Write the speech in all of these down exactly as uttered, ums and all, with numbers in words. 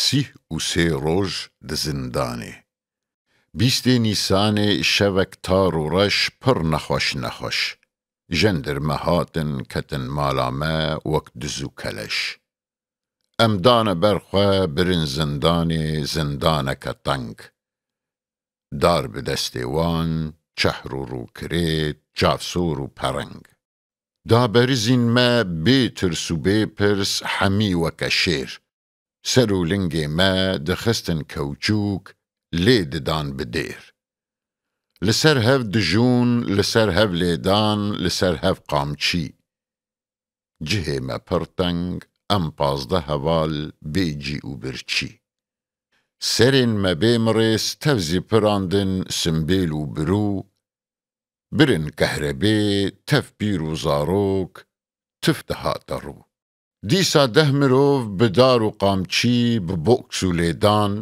Sîh û sê roj di zindanê. Bîstê Nîsanê şevek tar û reş pir nexweş nexweş. Jendirme hatin ketin mala me wek diz û keleş. Em dane ber xwe birin zindanê, zindaneke teng. Dar bi destê wan, çehr û rûkirêt, çavsor û pereng. Da berizîn me bê tirs û bê pirs hemî weke şêr. Ser û lingê me dixistin kewçûk, lê didan bi dêr. Li ser hev dijûn, li ser hev lêdan, li ser hev qamçî. Cihê me pir teng, em pazdeh heval bê cî û birçî. Serên me bê mirêz tev zî pirandin simbêl û birû, birin kehrebê, tev pîr û zarok, tif dihate rû. Dîsa deh mirov bi dar û qamçî, bi boks û lêdan,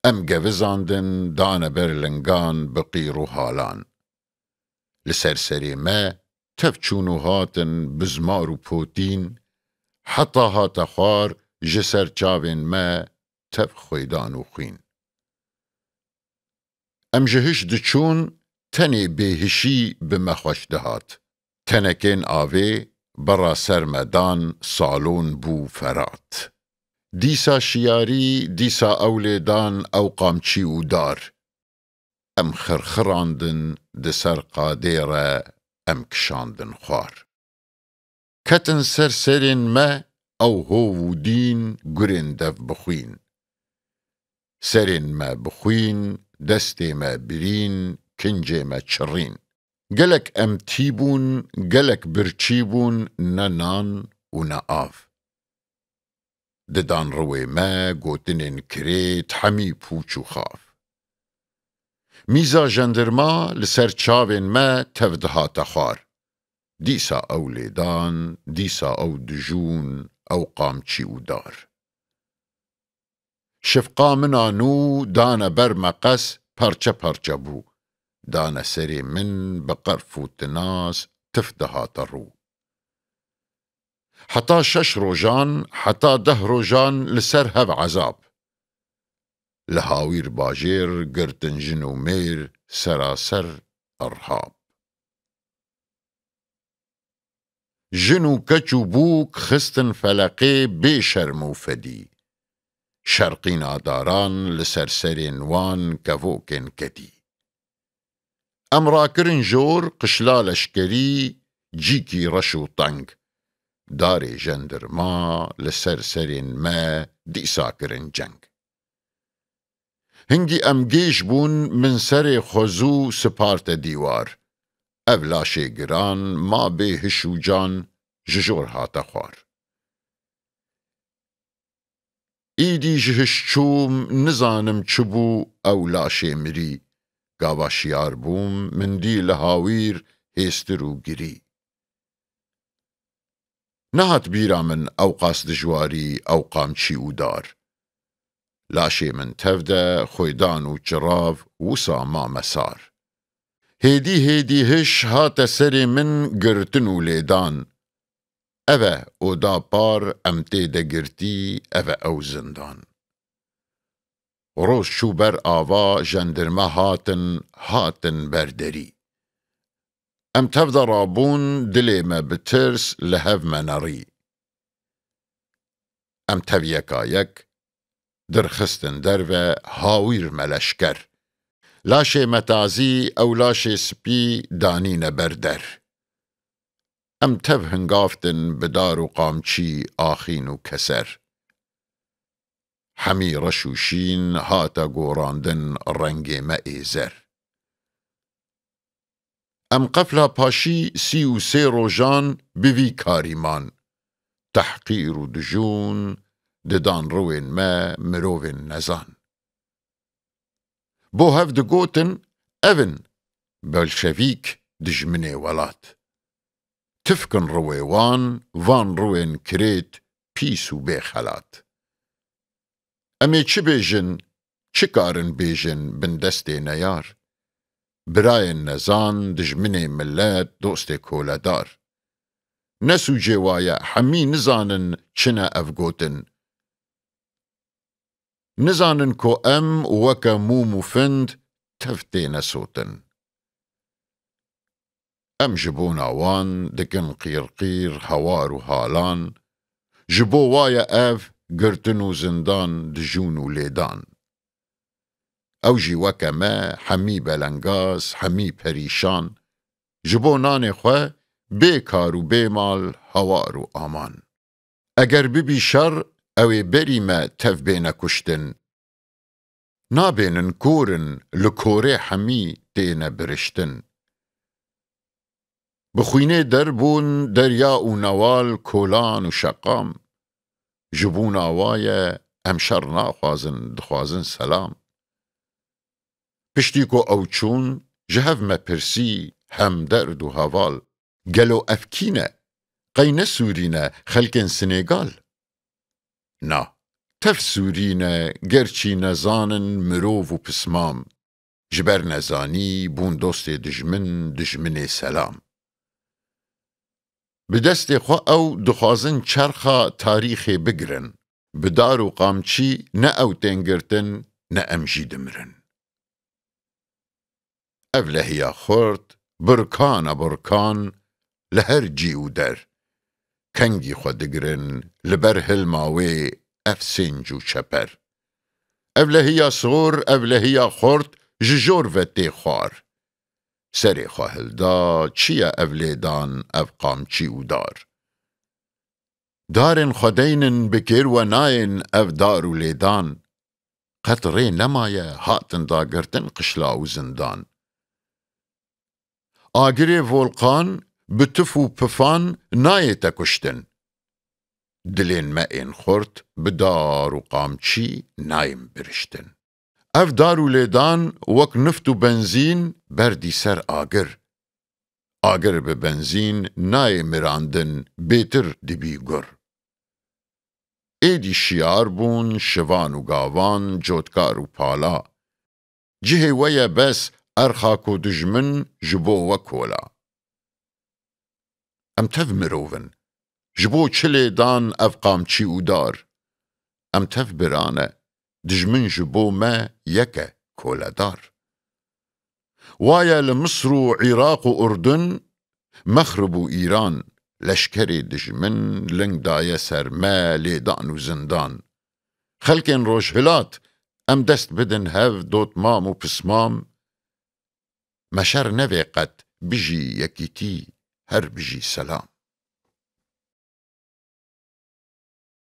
em gevizandin, dane ber lingan bi qîr û halan. Li ser serê me tev çûn û hatin bi zmar û potîn, heta hate xwar ji ser çavên me tev xwêdan û xwîn. Em ji hiş diçûn, tenê bêhişî bi me xweş dihat. Tenekên avê bera ser me dan, salon bû ferat. Dîsa şiyarî, dîsa ew lêdan, ew qamçî û dar. Em xirxirandin di ser qadê re, em kişandin xwar. Ketin ser serên me ew hov û dîn, gurên dev bi xwîn. Serên me bi xwîn, destê me birîn, kincê me çirîn. Gelek em tî bûn, gelek birçî bûn, ne nan û ne av. Didan riwê me gotinên kirêt, hemî pûç û xav. Mîza jendirma li ser çavên me tev dihate xwar. Dîsa ew lêdan, dîsa ew dijûn, ew qamçî û dar. Şifqa min a nû dane ber meqes, parçe parçe bû. Dane serê min bi qerf û tinas, tif dihate rû. Heta şeş rojan, heta deh rojan li ser hev ezab. Li Hawîr bajêr girtin jin û mêr, seraser irhab. Jin û keç û bûk xistin feleqê bê şerm û fedî. Şerqîna daran li ser serên wan kevokên kedî. Em rakirin jor qişla leşkerî, cîkî reş û teng. Darê jendirma li ser serên me dîsa kirin ceng. Hingî em gêj bûn, min serê xwe zû siparte dîwar. Ev laşê giran ma bê hiş û can ji jor hate xwar. Îdî ji hiş çûm, nizanim çi bû, ew laşê mirî. Gava şiyar bûm, min dî li Hawîr hêstir û girî. Nehat bîra min ewqas dijwarî, ew qamçî û dar. Laşê min tev de xwêdan û çirav wisa mame sar. Hêdî hêdî hiş hate serê min girtin û lêdan. Ev e oda par, em tê de girtî, ev e ew zindan. Roj çû ber ava, jendirme hatin, hatin ber derî. Em tev de rabûn, dilê me bi tirs li hev me nerî. Em tev yeka yek dirxistin derve, Hawîr me leşker. Laşê me tazî, ew laşê spî danîne ber der. Em tev hingavtin bi dar û qamçî, axîn û keser. Hemî reş û şîn hate gorandin, rengê me ê zer. Em qefla paşî sî û sê rojan bi vî karî man. Tehqîr û dijûn didan riwên me, mirovên nezan. Bo hev digotin, ev in bolşevîk, dijminê welat. Tifkin riwê wan, van riwên kirêt, pîs û bêxelat. Em ê çi bêjin, çi karin bêjin bindestê neyar? Birayên nezan, dijminê milet, dostê koledar. Ne sûcê wa ye, hemî nizanin çi ne ev gotin. nizanin ku em weke mûm û find tev têne sotin. Em ji bona wan dikin qîrqîr hawar û halan, ji bo wa ye ev girtin û zindan, dijûn û lêdan. Ew jî weke me, hemî belengaz, hemî perîşan, ji bo nanê xwe bê kar û bê mal, hawar û aman. Eger bibî şer, ew ê berî me tev bêne kuştin. Nabênin kor in, li korê hemî têne biriştin. Bi xwînê der bûn derya û newal, kolan û şeqam. Ji bona wa ye em şer naxwazin, dixwazin selam. Piştî ku ew çûn, ji hev me pirsî hem derd û heval. Gelo ev kî ne? Qey ne Sûrî ne, xelkên Sinêgal? Na, tev Sûrî ne, gerçî nezanin mirov û pismam. Ji ber nezanî bûn dostê dijmin, dijminê selam. Bi destê xwe ew dixwazin çerxa tarîxê bigirin. Bi dar û qamçî ne ew tên girtin, ne em jî dimirin. Ev lehiya xurt, burkana burkan, li her cî û der. Kengî xwe digirin, li ber hilma wê ev sênc û çeper. Ev lehiya sor, ev lehiya xurt, ji jor ve tê xwar. Serê xwe hilda, çi ye ev lêdan, ev qamçî û dar? Darên xwe deynin bi kêr we nayên ev dar û lêdan. Qet rê nemaye hatin dagirtin qişla û zindan. Agirê volqan bi tif û pifan nayê te kuştin. Dilên me ên xurt bi dar û qamçî nayên biriştin. Ev dar û lêdan wek nift û benzîn berdî ser agir. Agir bi benzîn nayê mirandin, bêtir dibî gur. Êdî şiyar bûn şivan û gavan, cotkar û pala. Cihê we ye bes erxa ku dijmin ji bo we kola. Em tev mirov in. Ji bo çi lê dan ev qamçî û dar? Em tev bira ne. Dijmin ji bo me yek e, koledar. Wa ye li Misr û Iraq û Urdun, Mexrib û Îran, leşkerê dijmin ling daye ser me, lêdan û zindan. Xelkên Rojhilat, em dest bidin hev, dotmam û pismam. Me şer nevê qet, bijî yekîtî, her bijî selam.